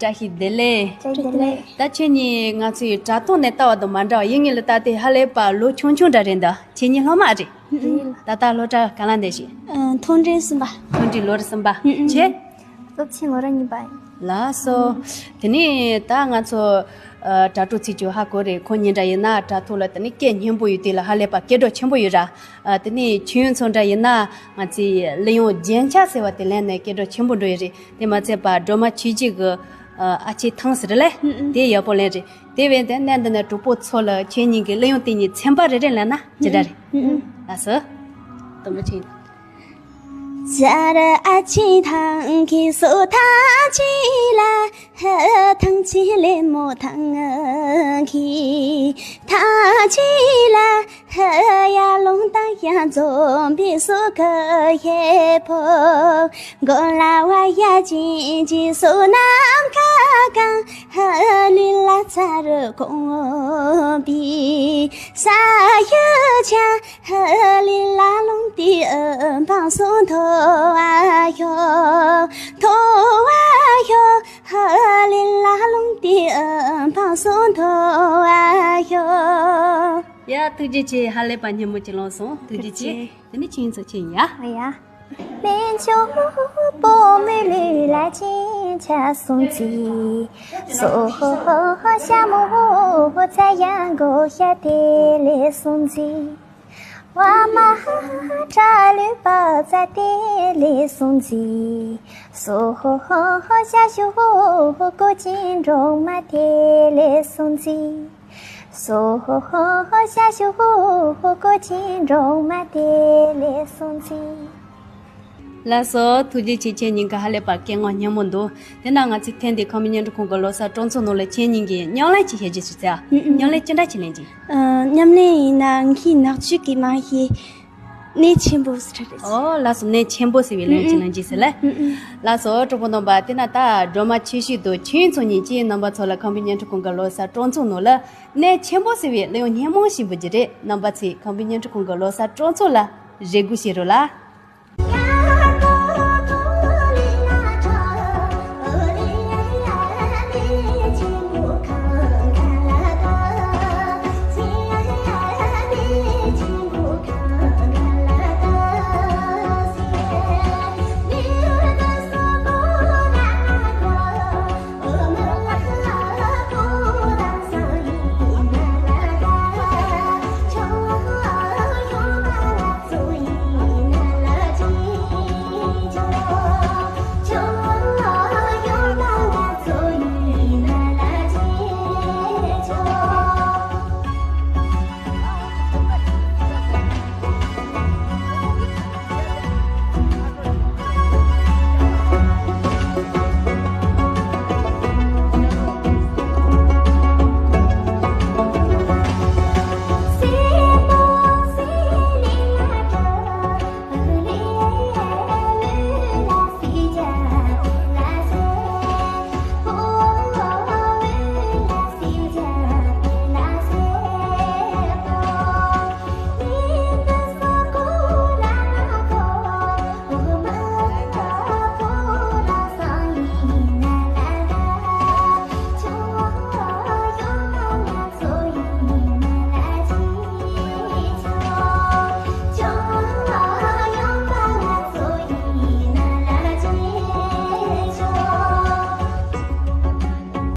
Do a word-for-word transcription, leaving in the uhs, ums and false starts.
བཀྲ་ཤིས་བདེ་ལེགས། བཀྲ་ཤིས་བདེ་ལེགས། ད་ཁྱེད་གཉིས་ང་ཚོའི་དྲ་ཐོག་ནས་ལྟ་བ་དང་མ་འདྲ་བ་ཡིན་ངེས་ལ། ད་དེ་ཧ་ལས་པ་ལོ་ཆུང་ཆུང་འདྲ་རེད་འདུག་ཁྱེད་གཉིས་སློབ་མ་རེད། རེད། ད་ལྟ་སློབ་གྲྭ་ག་ལ་འདི་ཞིག་ཨ། མཐོ་འབྲིང་གསུམ་པ། མཐོ་འབྲིང་ལོ་རིམ་གསུམ་པ། ཨུ། ཨུ། ཁྱེད། སློབ་ཆེན་ལོ་རིམ་གཉིས་པ་ཡིན། ལགས་སོ། དེ་ནས་ད་ང་ཚོ་ཨ། དྲ་གྲོགས་ཚོས་ཀྱང་ཧ་གོ་རེད། ཁོ་གཉིས་འདྲ་ཡིན་ན་དྲ་ཐོག་ལ་དེ་ནས་སྐད་སྙན་པོ་ཡོད། དེ་ལ་ཧ་ལས་པ་སྐད་གྲགས་ཆེན་པོ་ཡོད་ར། ཨ། དེ་ནས་ཁྱོད་ཚོ་འདྲ་ཡིན་ན་ང་ཚོའི་གླུ་དབྱངས་རྒྱན་ཆ་ཟེར་བ་དེ་ལེན་ནས་སྐད་གྲགས་ཆེན་པོ་འགྲོ་ཡི་རེད། དེ་མ་ཚད་པ་སྒྲོལ་མ་ཆོས་སྐྱིད་གི་ཨ། ཨ་ཅེ་ཐང་ཟེར་ལེ། ཨུ། ཨུ། དེ་ཡག་པོ་ལེན་རེད། དེ་བས་དེ་གནས་འདི་ནས་གྲོགས་པོ་ཚོ་ལ་ཁྱེད་གཉིས་ཀྱི་གླུ་དབྱངས་དེ་གཉིས་ཚན་པ་རེ་རེ་ལེན་ན་ཅི་འདྲ་རེད། ཨུ། ཨུ། ལགས་སོ། དུམ་བུ་ཆེན། ཟ་ར་ཨ་ཅེ་ཐང་གི་སོ་ཐང་ཅི་ལ། ཧ། ཐང་ཅི་ལེ་མོ་ཐང་གི་ཐང་ཅི་ལ། ཧ། ཡ་ལུང་དང་ཡ་འཛོམས་པའི་སོ་ག་ཧེ་ཕོ། གོ་ལ་བ་ཡ་ཅི་ཅི་སོ་ནམ་ཁ་གང་། ཧ། ལི་ལ་ཚ་རུ་གོང་པི་ས་ཡུ་ཆ། ཧ། ལི་ལ་ལུང་ཏི་ཨ་འཕང་སོང་མཐོ་བ་ཤོ། མཐོ་བ་ཤོ། ཧ། ལི་ལ་ལུང་ཏི་ཨ་འཕང་སོང་མཐོ་བ་ཤོ། ཡ། ཐུགས་རྗེ་ཆེ། ཧ་ལས་པ་སྙན་མོ་ཅིག་ལོངས་སོང་། ཐུགས་རྗེ་ཆེ། ཐུགས་རྗེ་ཆེ། དེ་ནས་ཁྱེད་ཚོ་ཁྱེད་ཡིན་ཡ། ཨ་ཡ། སྨན་ཆུང་པོ་མི་ལུས་ལ་ཅིང་ཆ་སོང་ཙི། སོ་ཧོ་ཧོ་ཧོ་ཤ་མོ་ཧོ་ཧོ་ཚ་ཡང་གོ་ཤ་དེ་ལས་སོང་ཙི། བ་མ་ཧ་ཧ་ཧ་ཁྲ་ལུས་པ་ཙ་དེ་ལས་སོང་ཙི། སོ་ཧོ་ཧོ་ཧོ་ཤ་ཤུ་ཧོ་ཧོ་ཀོ་ཅིང་འབྲོང་མ་དེ་ལས་སོང་ཙི། སོ་ཧོ་ཧོ་ཧོ་ཤ་ཤུ་ཧོ་ཧོ་ཀོ་ཅིང་འབྲོང་མ་དེ་ལས་སོང་ཙི། ལགས་སོ། ཐུགས་རྗེ་ཆེ། ཁྱེད་གཉིས་ཀ་ཧ་ལས་པ་སྐད་ངག་སྙན་མོ་འདུག་དེ་ན་ང་ཚོའི་ཐེངས་འདིའི་ཁམས་པའི་བརྙན་འཕྲིན་ཁང་གི་ལོ་གསར་སྤྲོ་ཚོགས་ནང་ལ་ཁྱེད་གཉིས་ཀྱིས་ཉམས་ལེན་ཅིག་བྱེད་རྒྱུ་ཞིག་བྱས། ཨ། ཨུ། ཨུ། ཉམས་ལེན་ཅི་འདྲ་ཅིག་ལེན་གྱི། ཨ། ཉམས་ལེན་ཡིན་ན་ངའི་ནག་ཆུ་གི་མ་ཤེས། གནས་ཆེན་པོ་ཟེར་རེད། ཨོ། ལགས་སོ། གནས་ཆེན་པོ་ཟེར་བའི་གླུ་དབྱངས་ཅིག་ལེན་གྱི་ཟེར་ལ། ཨུ། ཨུ། ལགས་སོ། གྲོགས་པོ་རྣམ་པ། དེ་ན་ད་སྒྲོལ་མ་ཆོས་སྐྱིད་དང་ཆོས་དབྱིངས་ཚོ་གཉིས་ཀྱིས་རྣམ་པ་ཚོ་ལ་ཁམས་པའི་བརྙན་འཕྲིན་ཁང་གི་ལོ་གསར་སྤྲོ་ཚོགས་ནང་ལ་གནས་ཆེན་པོ་ཟེར་བའི་གླུ་དབྱངས་སྙན་མོ་ཞིག་འབུལ་རྒྱུ་རེད། རྣམ་པ་ཚོས་ཁམས་པའི་བརྙན་འཕྲིན་ཁང་གི་ལོ་གསར་སྤྲོ་ཚོགས་ལ་རེ་སྒུག་བྱེད་རོགས་ལ།